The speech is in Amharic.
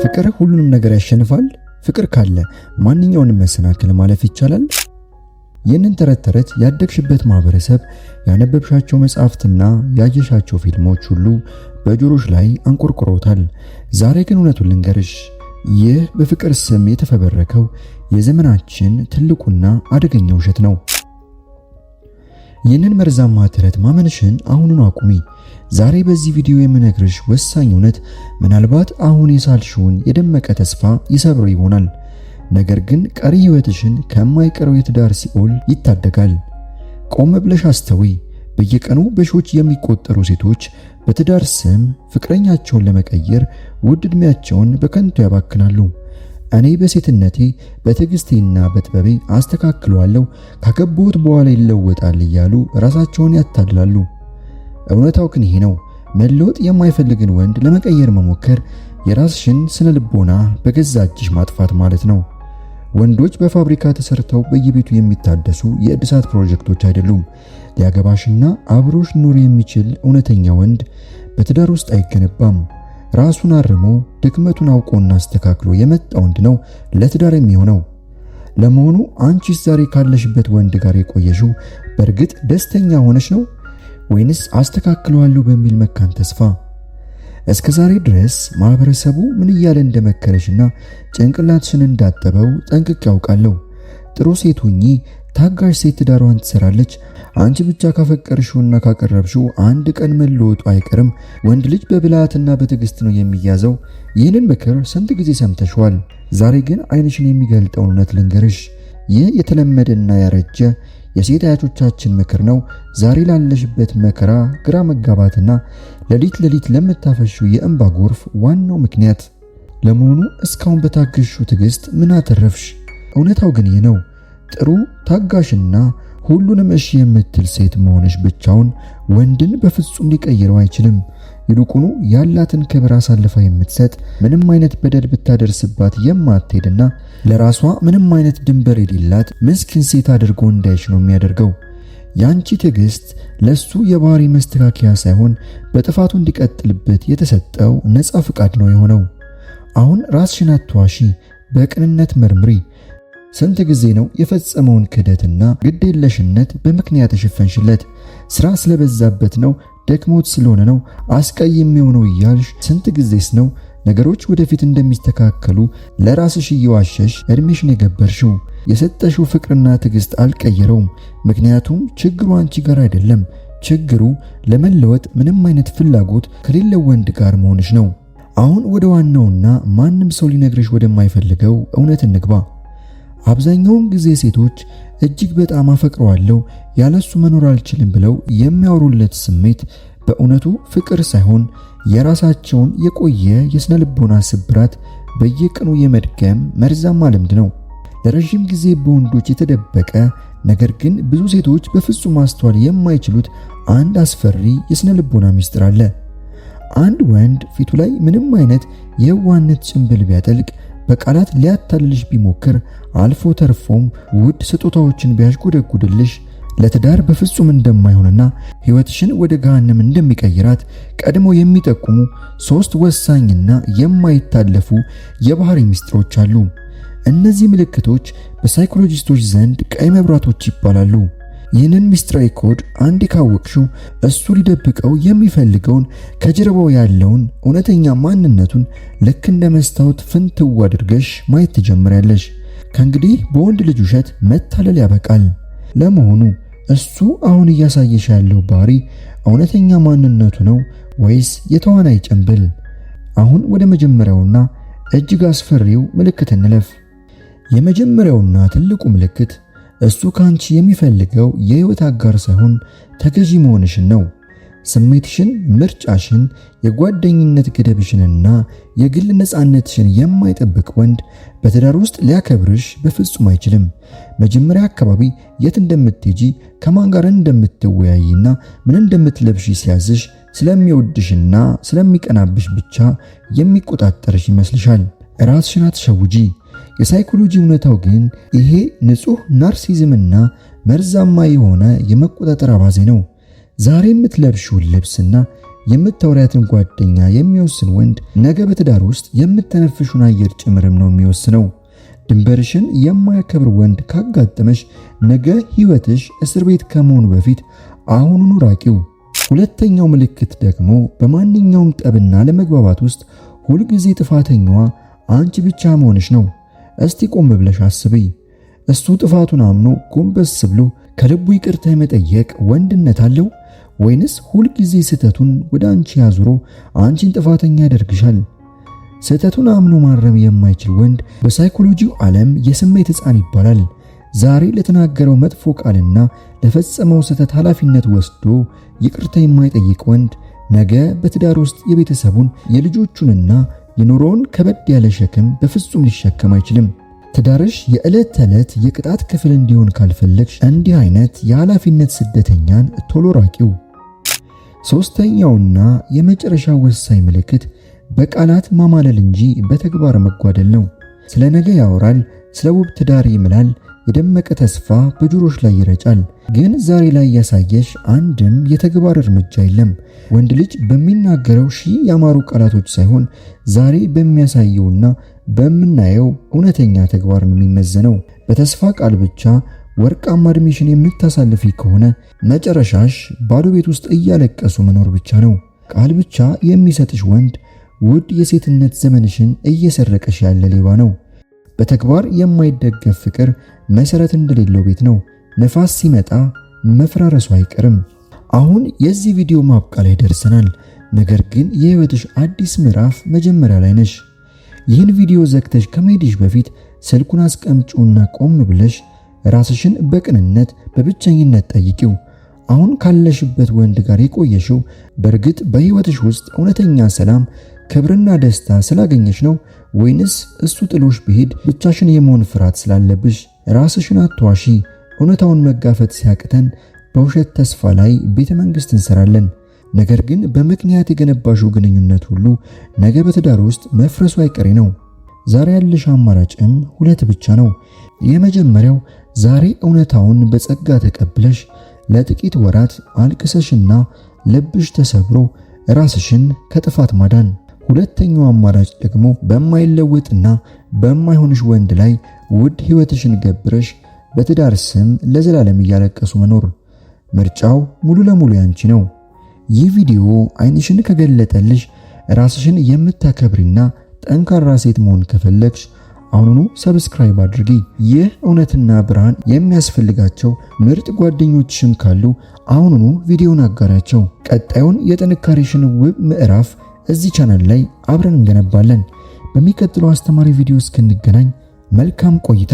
ፍቅር ሁሉንም ነገር ያሸንፋል። ፍቅር ካለ ማንኛውንም መሰናክል ማለፍ ይቻላል። ይህንን ተረት ተረት ያደግሽበት ማህበረሰብ፣ ያነበብሻቸው መጽሐፍትና ያየሻቸው ፊልሞች ሁሉ በጆሮሽ ላይ አንቆርቁረውታል። ዛሬ ግን እውነቱን ልንገርሽ፣ ይህ በፍቅር ስም የተፈበረከው የዘመናችን ትልቁና አደገኛ ውሸት ነው። ይህንን መርዛማ ተረት ማመንሽን አሁኑን አቁሚ። ዛሬ በዚህ ቪዲዮ የምነግርሽ ወሳኝ እውነት ምናልባት አሁን የሳልሽውን የደመቀ ተስፋ ይሰብረው ይሆናል። ነገር ግን ቀሪ ሕይወትሽን ከማይቀረው የትዳር ሲኦል ይታደጋል። ቆም ብለሽ አስተውይ። በየቀኑ በሺዎች የሚቆጠሩ ሴቶች በትዳር ስም ፍቅረኛቸውን ለመቀየር ውድ ዕድሜያቸውን በከንቱ ያባክናሉ። እኔ በሴትነቴ በትዕግስቴና በጥበቤ አስተካክለዋለሁ፣ ካገባሁት በኋላ ይለወጣል እያሉ ራሳቸውን ያታልላሉ። እውነታው ግን ይሄ ነው። መለወጥ የማይፈልግን ወንድ ለመቀየር መሞከር የራስሽን ስነ ልቦና በገዛ እጅሽ ማጥፋት ማለት ነው። ወንዶች በፋብሪካ ተሰርተው በየቤቱ የሚታደሱ የእድሳት ፕሮጀክቶች አይደሉም። ሊያገባሽና አብሮሽ ኖር የሚችል እውነተኛ ወንድ በትዳር ውስጥ አይገነባም። ራሱን አርሞ ድክመቱን አውቆና አስተካክሎ የመጣ ወንድ ነው ለትዳር የሚሆነው። ለመሆኑ አንቺስ ዛሬ ካለሽበት ወንድ ጋር የቆየሽው በእርግጥ ደስተኛ ሆነሽ ነው ወይንስ አስተካክለዋለሁ በሚል መካን ተስፋ? እስከ ዛሬ ድረስ ማህበረሰቡ ምን እያለ እንደመከረሽና ጭንቅላትሽን እንዳጠበው ጠንቅቄ ያውቃለሁ። ጥሩ ሴት ሁኚ፣ ታጋሽ ሴት ትዳሯን ትሰራለች። አንቺ ብቻ ካፈቀርሽውና ካቀረብሽው አንድ ቀን መለወጡ አይቀርም። ወንድ ልጅ በብልሃትና በትዕግስት ነው የሚያዘው። ይህንን ምክር ስንት ጊዜ ሰምተሽዋል። ዛሬ ግን ዓይንሽን የሚገልጠውን እውነት ልንገርሽ። ይህ የተለመደና ያረጀ የሴት አያቶቻችን ምክር ነው። ዛሬ ላለሽበት መከራ፣ ግራ መጋባትና ሌሊት ሌሊት ለምታፈሺው የእንባ ጎርፍ ዋናው ምክንያት። ለመሆኑ እስካሁን በታገሽው ትዕግስት ምን አተረፍሽ? እውነታው ግን ይህ ነው። ጥሩ ታጋሽና ሁሉንም እሺ የምትል ሴት መሆንሽ ብቻውን ወንድን በፍጹም ሊቀይረው አይችልም። ይልቁኑ ያላትን ክብር አሳልፋ የምትሰጥ፣ ምንም አይነት በደል ብታደርስባት የማትሄድና ለራሷ ምንም አይነት ድንበር የሌላት ምስኪን ሴት አድርጎ እንዳይሽ ነው የሚያደርገው። ያንቺ ትዕግስት ለሱ የባህሪ መስተካከያ ሳይሆን በጥፋቱ እንዲቀጥልበት የተሰጠው ነፃ ፍቃድ ነው የሆነው። አሁን ራስሽን አትዋሺ፣ በቅንነት መርምሪ። ስንት ጊዜ ነው የፈጸመውን ክህደትና ግዴለሽነት በምክንያት የሸፈንሽለት? ስራ ስለበዛበት ነው፣ ደክሞት ስለሆነ ነው፣ አስቀይሜው ነው እያልሽ ስንት ጊዜስ ነው ነገሮች ወደፊት እንደሚስተካከሉ ለራስሽ እየዋሸሽ እድሜሽን የገበርሽው? የሰጠሽው ፍቅርና ትዕግስት አልቀየረውም። ምክንያቱም ችግሩ አንቺ ጋር አይደለም። ችግሩ ለመለወጥ ምንም አይነት ፍላጎት ከሌለው ወንድ ጋር መሆንሽ ነው። አሁን ወደ ዋናውና ማንም ሰው ሊነግርሽ ወደማይፈልገው እውነት እንግባ። አብዛኛውን ጊዜ ሴቶች እጅግ በጣም አፈቅረዋለሁ፣ ያለሱ መኖር አልችልም ብለው የሚያወሩለት ስሜት በእውነቱ ፍቅር ሳይሆን የራሳቸውን የቆየ የስነ ልቦና ስብራት በየቀኑ የመድገም መርዛማ ልምድ ነው። ለረዥም ጊዜ በወንዶች የተደበቀ ነገር ግን ብዙ ሴቶች በፍጹም ማስተዋል የማይችሉት አንድ አስፈሪ የስነ ልቦና ሚስጥር አለ። አንድ ወንድ ፊቱ ላይ ምንም አይነት የዋህነት ጭንብል ቢያጠልቅ፣ በቃላት ሊያታልልሽ ቢሞክር፣ አልፎ ተርፎም ውድ ስጦታዎችን ቢያሽጎደጉድልሽ ለትዳር በፍጹም እንደማይሆንና ሕይወትሽን ወደ ገሃነም እንደሚቀይራት ቀድሞ የሚጠቁሙ ሶስት ወሳኝና የማይታለፉ የባህሪ ሚስጥሮች አሉ። እነዚህ ምልክቶች በሳይኮሎጂስቶች ዘንድ ቀይ መብራቶች ይባላሉ። ይህንን ሚስጥራዊ ኮድ አንዴ ካወቅሽው እሱ ሊደብቀው የሚፈልገውን ከጀርባው ያለውን እውነተኛ ማንነቱን ልክ እንደ መስታወት ፍንትው አድርገሽ ማየት ትጀምሪያለሽ። ከእንግዲህ በወንድ ልጅ ውሸት መታለል ያበቃል። ለመሆኑ እሱ አሁን እያሳየሽ ያለው ባህሪ እውነተኛ ማንነቱ ነው ወይስ የተዋናይ ጭንብል? አሁን ወደ መጀመሪያውና እጅግ አስፈሪው ምልክት እንለፍ። የመጀመሪያውና ትልቁ ምልክት እሱ ካንቺ የሚፈልገው የህይወት አጋር ሳይሆን ተገዢ መሆንሽን ነው። ስሜትሽን፣ ምርጫሽን፣ የጓደኝነት ገደብሽንና የግል ነፃነትሽን የማይጠብቅ ወንድ በትዳር ውስጥ ሊያከብርሽ በፍጹም አይችልም። መጀመሪያ አካባቢ የት እንደምትሄጂ፣ ከማን ጋር እንደምትወያይና ምን እንደምትለብሺ ሲያዝሽ ስለሚወድሽና ስለሚቀናብሽ ብቻ የሚቆጣጠርሽ ይመስልሻል። ራስሽን አትሸውጂ። የሳይኮሎጂ እውነታው ግን ይሄ ንጹህ ናርሲዝምና መርዛማ የሆነ የመቆጣጠር አባዜ ነው። ዛሬ የምትለብሺውን ልብስና የምታወሪያትን ጓደኛ የሚወስን ወንድ ነገ በትዳር ውስጥ የምተነፍሹን አየር ጭምርም ነው የሚወስነው። ድንበርሽን የማያከብር ወንድ ካጋጠመሽ ነገ ሕይወትሽ እስር ቤት ከመሆኑ በፊት አሁኑኑ ራቂው። ሁለተኛው ምልክት ደግሞ በማንኛውም ጠብና ለመግባባት ውስጥ ሁልጊዜ ጥፋተኛዋ አንቺ ብቻ መሆንሽ ነው። እስቲ ቆም ብለሽ አስቢ። እሱ ጥፋቱን አምኖ ጎንበስ ብሎ ከልቡ ይቅርታ የመጠየቅ ወንድነት አለው ወይንስ ሁልጊዜ ስህተቱን ወደ አንቺ አዙሮ አንቺን ጥፋተኛ ያደርግሻል? ስህተቱን አምኖ ማረም የማይችል ወንድ በሳይኮሎጂው ዓለም የስሜት ሕፃን ይባላል። ዛሬ ለተናገረው መጥፎ ቃልና ለፈጸመው ስህተት ኃላፊነት ወስዶ ይቅርታ የማይጠይቅ ወንድ ነገ በትዳር ውስጥ የቤተሰቡን የልጆቹንና የኑሮውን ከበድ ያለ ሸክም በፍጹም ሊሸከም አይችልም። ትዳርሽ የዕለት ተዕለት የቅጣት ክፍል እንዲሆን ካልፈለግሽ እንዲህ አይነት የኃላፊነት ስደተኛን ቶሎ ራቂው። ሶስተኛውና የመጨረሻው ወሳኝ ምልክት በቃላት ማማለል እንጂ በተግባር መጓደል ነው። ስለ ነገ ያወራል፣ ስለ ውብ ትዳር ይምላል፣ የደመቀ ተስፋ በጆሮሽ ላይ ይረጫል። ግን ዛሬ ላይ ያሳየሽ አንድም የተግባር እርምጃ የለም። ወንድ ልጅ በሚናገረው ሺህ ያማሩ ቃላቶች ሳይሆን ዛሬ በሚያሳየውና በምናየው እውነተኛ ተግባር ነው የሚመዘነው። በተስፋ ቃል ብቻ ወርቃማ እድሜሽን የምታሳልፊ ከሆነ መጨረሻሽ ባዶ ቤት ውስጥ እያለቀሱ መኖር ብቻ ነው። ቃል ብቻ የሚሰጥሽ ወንድ ውድ የሴትነት ዘመንሽን እየሰረቀሽ ያለ ሌባ ነው። በተግባር የማይደገፍ ፍቅር መሰረት እንደሌለው ቤት ነው። ነፋስ ሲመጣ መፈራረሱ አይቀርም። አሁን የዚህ ቪዲዮ ማብቂያ ላይ ደርሰናል። ነገር ግን የህይወትሽ አዲስ ምዕራፍ መጀመሪያ ላይ ነሽ። ይህን ቪዲዮ ዘግተሽ ከመሄድሽ በፊት ስልኩን አስቀምጪውና ቆም ብለሽ ራስሽን በቅንነት በብቸኝነት ጠይቂው። አሁን ካለሽበት ወንድ ጋር የቆየሽው በእርግጥ በህይወትሽ ውስጥ እውነተኛ ሰላም፣ ክብርና ደስታ ስላገኘሽ ነው ወይንስ እሱ ጥሎሽ ቢሄድ ብቻሽን የመሆን ፍርሃት ስላለብሽ? ራስሽን አትዋሺ። እውነታውን መጋፈጥ ሲያቅተን በውሸት ተስፋ ላይ ቤተ መንግስት እንሰራለን። ነገር ግን በምክንያት የገነባሽው ግንኙነት ሁሉ ነገ በትዳር ውስጥ መፍረሱ አይቀሬ ነው። ዛሬ ያለሽ አማራጭም ሁለት ብቻ ነው። የመጀመሪያው ዛሬ እውነታውን በጸጋ ተቀብለሽ ለጥቂት ወራት አልቅሰሽና ልብሽ ተሰብሮ ራስሽን ከጥፋት ማዳን። ሁለተኛው አማራጭ ደግሞ በማይለወጥና በማይሆንሽ ወንድ ላይ ውድ ህይወትሽን ገብረሽ በትዳር ስም ለዘላለም እያለቀሱ መኖር። ምርጫው ሙሉ ለሙሉ ያንቺ ነው። ይህ ቪዲዮ ዓይንሽን ከገለጠልሽ ራስሽን የምታከብሪና ጠንካራ ሴት መሆን ከፈለግሽ አሁኑኑ subscribe አድርጊ። ይህ እውነትና ብርሃን የሚያስፈልጋቸው ምርጥ ጓደኞችሽም ካሉ አሁኑኑ ቪዲዮን አጋሪያቸው። ቀጣዩን የጥንካሬሽን ውብ ምዕራፍ እዚህ ቻናል ላይ አብረን እንገነባለን። በሚቀጥለው አስተማሪ ቪዲዮ እስክንገናኝ መልካም ቆይታ።